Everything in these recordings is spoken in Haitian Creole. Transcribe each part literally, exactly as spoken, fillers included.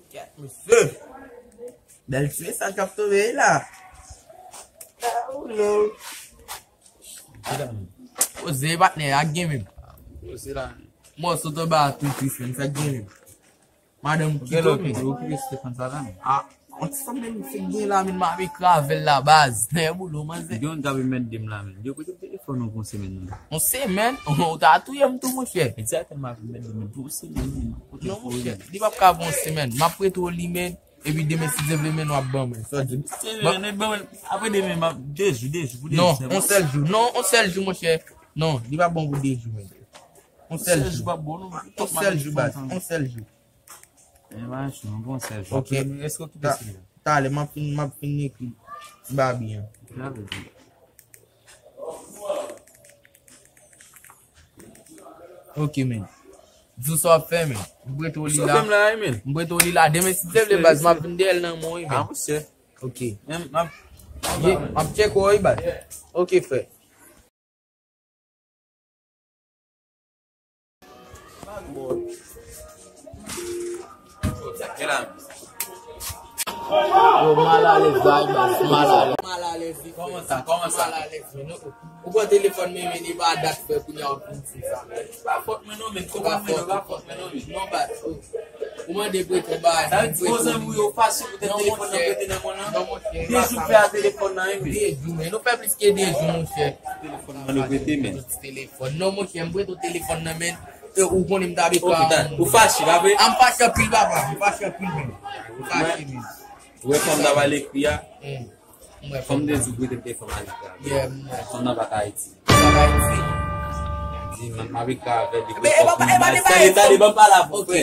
Kèt, mesye. Bèl ti mesaj k ap tonbe la. Ah, ou lou. Poze, patnè, ak gen menm. Poze la. Mòso tonbe a tou tris, menm, sa k gen menm. Madanm ki tonbe. Ou kite Stefan sa la, menm. Ah, yon ti sanble m fèk gen la, menm, m ap ekrave l la, baz. Nèg boulou, manzè. Gen yon gade mèt de m la, menm. Yo, kote telefòn ou pou yon semèn, menm? Yon semèn? Ou ta touye m tou, monchè. Egzakteman, mèt de m pou yon semèn, menm. Non, monchè, li p ap ka pou yon semèn. M ap prete w li, menm. Epi demen, si Dye vle, men, w ap ban mwen. Sa w di m? Serye, nèg ban mwen. Apre demen, m ap de jou, de jou, pou de jou. Non, yon sèl jou. Non, yon sèl jou, monchè. Non, li pa bon pou de jou, men. Yon sèl jou. Yon sèl jou, baz. Yon sèl jou. E, pa yon sèl jou. Ok. Èske w kite sou li? Talè, m ap fin, m ap fin ekri Babi an. Ok, men. Di w sa w ap fè, men. M prete w li la. M prete w li la. Demen, si Dye vle, baz, m ap vin dèyè l nan men w, men. Ah, monchè. Ok. M ap tcheke w, wi, baz. Ok, frè. Yo, malalèz la, baz, malalèz. Malalèz, wi. Kòman sa? Kòman sa? Malalèz, wi. Ou pran telefòn men, men li pa dat, frè, kounye a w ap vin di sa. Pa fòt mwen non, men. Ou pa fòt, ou pa fòt mwen non, men. Non, baz. Ou mande pou ekri bagay. Sa vle di, poze m, wi, ou fache poutèt telefòn nan prete nan mwen nan. Non, monchè. De jou fè a telefòn nan, wi, men. De jou, men. Nou fè plis ke de jou, monchè. Telefòn nan nou prete, men. Telefòn. Non, monchè, m prete w telefòn nan, men. E ou konnen m ta be. Ok, dan. Ou fache, pa vre? A, m fache anpil, papa. M fache anpil, men. M fache, men. Ou wè fòm ta pale ekri a? Hmm. Fòm de di w prete m te fè m ale travay. Yeah, m wè. Fòm nan pa ka Ayiti. Pa ka Ayiti. Di m, m ap ekri avè l, li voye kòb mwen. Tande, tande, ban m pale avè w, frè.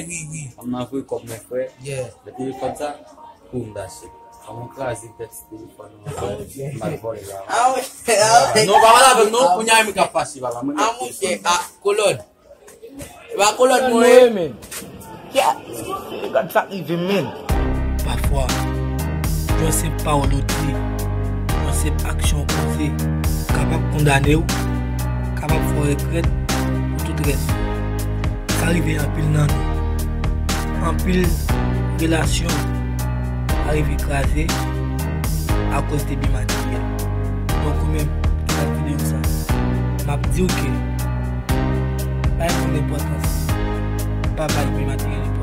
Fòm nan voye kòb mwen, frè. Yeah. Men telefòn sa, pou m t achte. Kòman w kraze tèt sou telefòn nan, m pa t vòlè la. Ah, ok. Ah, ok. Non, pa pale avè m, non. Kounye a, m ka fache, papa. Mwen, ah, monchè, ah, kolòn. E pa kolòn mwen ye, men. Yeah. Gad sa k rive m, men. Pafwa, yon senp pawòl ou di, yon senp aksyon ou poze, kapab kondane w, kapab fè w regrèt pou tout rès ou. Sa rive anpil nan nou. Anpil relasyon arive kraze akoz de byen materyèl. Donk, ou menm ki gad videyo sa, m ap di w ke bay moun enpòtans. Pa bay byen materyèl